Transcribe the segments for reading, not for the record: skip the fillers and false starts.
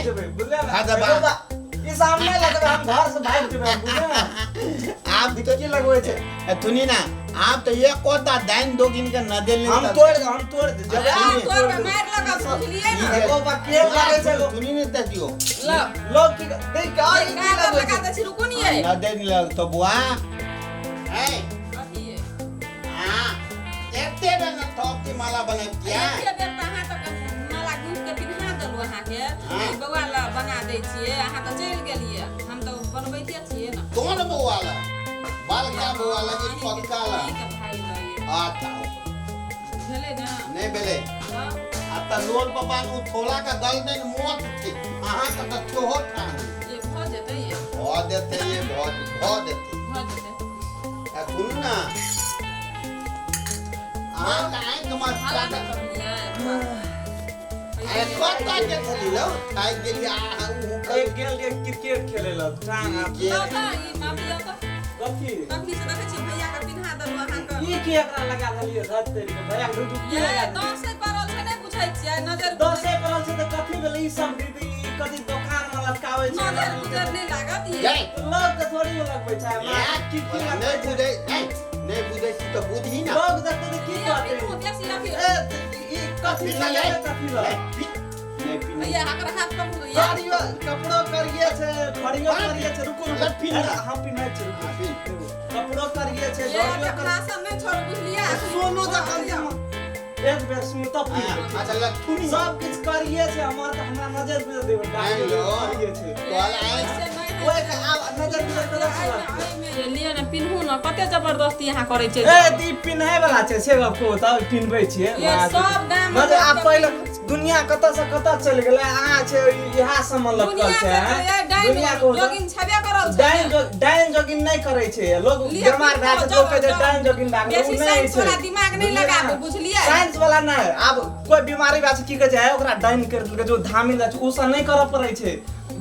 भागि जेबै, बुझलियै ने? भगवान। एगो ई सामने लगबै, हम घर से भागि जेबै, बुझलियै ने? आब की लगबै छै? थुनी ना, आब तऽ एकोटा दानि दोगिन के न देले। हम तोड़, हम तोड़ जेबै। आ, तोड़ के मारि लगत, बुझलियै ने? एगो बा के लगै छै एगो? थुनी ने तऽ दियो। ल। लोग की देख के और ई की कागज लगबै लगा छै? दै छी, रुकू ने यै। न देने लग तो बुआ ऐ। कथी यै? हाँ, एते बेर न थोप की माला बनैतिया। एते बेर तऽ अहाँ तऽ माला गूँथ के पिन्हा देलहुँ अहाँके। हाँ। ई बौआ लए बना दै छियै, अहाँ तऽ चलि गेलियै, हम तऽ बनबैते छियै ने। कौन बौआ ला? बड़का बौआ ला कि छोटका ला? अहींके भाय लए यै। अच्छा। भेलै ने? नहि भेलै। हँ। आ तऽ लोल बाबा नु थोड़ा का गल नहीं मोट थी, अहाँ के तऽ चोहो ठान। ये भऽ जेतै ये। भऽ देतै ये, भऽ भऽ देतै। भऽ जेतै। आ सुनू ने, अहाँके आँखि मत हल्ला नहि करलियै। अरे कतऽ के छली लौ, थाकि गेली आ उ एक गेल रहियै क्रिकेट खेले लए, टांग हाथ। लौ तऽ ई मापी लौ तऽ। कथी? तखनी से देखै छियै भैया के पिन्हा देलहुँ अहाँके। ई की एकरा लगा देलियै? धत तेरी के, भैया के रुकू, की ये लगा देलियै? दसे पड़ल छै, नहि बुझै छियै नजर। दसे पड़ल छै तऽ कथी भेलै? ई सब दीदी ई कथी दोकान में लटकाबै छै? नजर गुजर नहि लागत ये। जाय। लोग के थोड़ी लगबै छै हमरा। की की लगबै नहि छै? बुझै, नहि नहि बुझै छी तऽ बुझही ने। लोग देखतै तऽ की ये कहतै? पिन्हू बेसी अथी। ए, ई कथी लगेबै? कथी लग? नहि पिन्है। भैया अकर हाथ पकड़ू ये। करियो कपड़ो करिये छै, घड़ियो करिये छै। रुकू रुकू। लग पिन्ह। अरे, हम पिन्है छी, रुकू। हाँ, पिन्ह। कपड़ो करिये छै, ये घड़ियो के कर भाषण नहि छोड़ू, बुझलियै? सुनू तऽ कम से कम एक बेर सुनू तब हाँ, पिन्हबै। अच्छा लथुनी। सब किछु करिये छै हमर तऽ हमरा नजर गुजर देबै। आइ लो। करिये छै। तोहर आँखि से नहि होइ ओए छै। के आब नजर गुजर कतऽ से लगतै? ये लिअ ने, पिन्हू ने, कते जबरदस्ती अहाँ करै छियै। ए दी पिन्है वाला छै से गप कहू तब पिन्हबै छियै। ये सब गाम मतलब आब पहिले दुनिया कतऽ से कतऽ चलि गेलै, अहाँ छै इएह सब मे लटकल दुनिया छै, से हैं? डाइन दुनिया कहू तऽ जोगिन छेबे करल छै। डाइन जो डाइन जोगिन नहि करै छै लोग। लिअ, बीमार भए पिन्हू, छै, लोग कहै छै जाउ, डाइन जोगिन भए गेलै, बेसी ओ नहि साइंस छै। वाला दिमाग नहि लगाबू, बुझलियै? साइंस वाला नहि। आब कोइ बीमारी भए छै, की कहै छै, हे, ओकरा डाइन करि देलकै, जो धामी जाइ छै, ओ सब नहि करऽ पड़ै छै।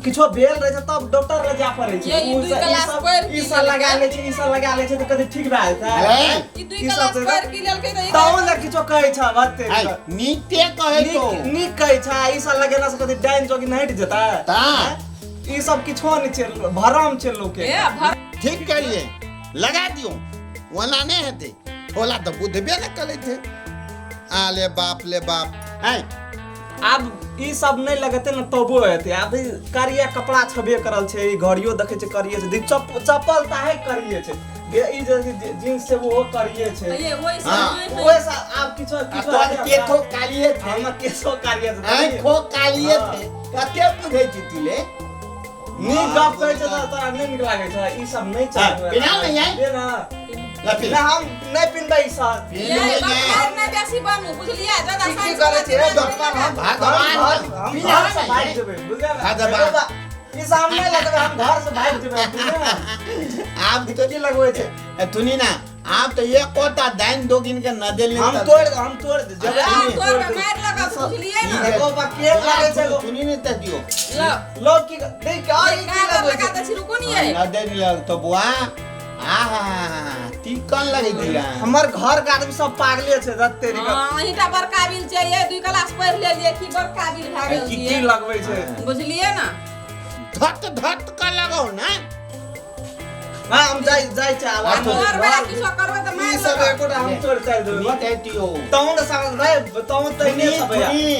किछो भेल रहै छै तब डॉक्टर लग जाय पड़ै छै। ये ई उ दुइ सब- ई क्लास सब पढ़ि ई की सब लगा लेलकै? लै छै, ई सब लगा लै छै तऽ कथी ठीक भए जेतै? ए, ई दुइ ई सब क्लास तऽ- पढ़ि की लेलकै तऽ ई तहन ने किछो कहै छ भत्ते। आइ नीके कहै तो। नीक नीक कहै छ। ई सब लगेला से कथी डाइन जोगिन हटि जेतै? ता। ई सब किछो नहि छै, भरम छै लोक के। ए भर ठीक करिए, लगा दियो, ओना नहि हेतै। थोड़ा तऽ बुझबे ने करै छै। आले बाप ले बाप आइ। आब ई सब नहि लगेतै ने तबो हेतै। आब ई करिया कपड़ा छबे करल छै, ई घड़ियो देखै छै करिये छै, देख, चप्पल ताहे करिये छै, गे ई जे जींस छै ओहो करिये छै। तऽ ये ओहि से हाँ। नहि होइ। ओहि से आब किछो आ किछो तोहर हेतै। केथो कालिए थे। हमर केशो करिये छै। आँखो कालिए हाँ। थे, कते बुझै छी तू ले। नीक गप कहै छै तऽ तोरा नहि नीक लागै छै। ई सब नहि हाँ, चाही। पिन्हा ने यार। ले ना। लफी। नहि, हम नहि पिन्हबै ई सब। ये पिन्हबै ने। बखार नहि बेसी बनू, बुझलियै? ज्यादा की की साइंस करै वाला छियै? दिमाग नहि डॉक्टर, हम लगाबू। भगवान, हम पिन्हा घर से ने। भागि जेबै, बुझलियै ने? भगवान। एगो ई सब हम नहि लगबै, हम घर से भागि जेबै, बुझलियै ने? आब की लगबै छै? ए, थुनी ना, आब तऽ एकोटा दानि दोगिन के न देले। हम तोड़, हम तोड़ जेबै। आ, तोड़ के मारि लगत, बुझलियै ने? एगो बा के लगै छै एगो? थुनी ने तऽ दियो। ल। लोग की देख के और ई की कागज लगबै लगा छै? दै छी, रुकू ने यै। न देने लग तो बुआ आहा तीकन लगै दिला। हमर घर के आदमी सब पागले छै, रत तेरी के। हाँ, अहींटा बड़ काबिल छै ये, दुइ क्लास पढ़ि लेलियै की बड़ काबिल भए गेल की की छियै। लगबै छै? बुझलियै ने? धत धत के लगाउ ने। हाँ, हम जाइ जाइ छै आब। आ, हम घर वाला किछो करबै तऽ ई मारि सब लगत। एकोटा हम तोड़ चलि देबै। नीक हेतियो। तहूँ ने समझ भाइ, तहूँ तहिने थुनी, छऽ भैया। थुनी।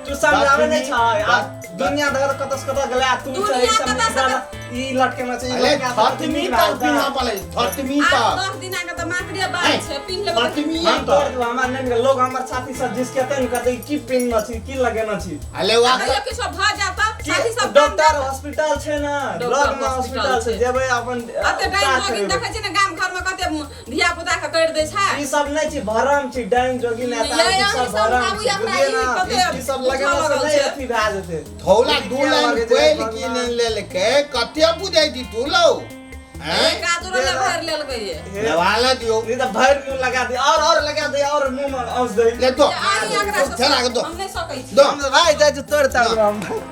तू समझाबै नहि छऽ। आब बात- दुनिया धर कतऽ से कतऽ गेलै आ तू दुनिया छै ई सब कतऽ से निकाल, ई लटकेना छै, ई अरे लटका देबै, थतमी नीक तक लागतै। पिन्ह पड़ै, थतमी आठ तक। 10 दिना के तऽ मात्रे बात छै, पिन्ह लेबै तऽ- थतमी हम तोड़ तक। देबै, हमरा नहि नीक। लोग हमर साथी सब जिसकेतै ने कहतै, ई की पिन्हने छी, की लगेने छी? अरे वाह। कहियो किछो भऽ जायत तऽ की साथी सब डॉक्टर हॉस्पिटल छै ने? डॉक्टर लग में हॉस्पिटल हॉस्पिटल छै। छै। जेबै अपन अते डाइन उपचार जोगिन करेबै। देखै छी ने गाम घर में कते धिया पुता के करि दै छै। ई सब नहि छी, भरम छी। डाइन जोगिन ये एता ई अहीं सब सब भरम भाबू छी, अपना बुझलियै ई ने? कते ई सब बुझऽ लगेला से लगल नहि छै। अथी भए जेतै। थौला ई दू किया लाइन लगै छै कोयल भगवान? की लेलकै, कते बुझै छी तू लौ? हैं? गाजरो ले भरि लेलकै ये। हे, लेवाला दियो। नहीं तऽ भरि मुँह लगा दे और लगा दे और मुँह में औस दे। ले दो। अहीं एकरा चला के दो। हम नहि सकै छी। दो। हम भाइ जाइ छी तोड़ ताड़ हम।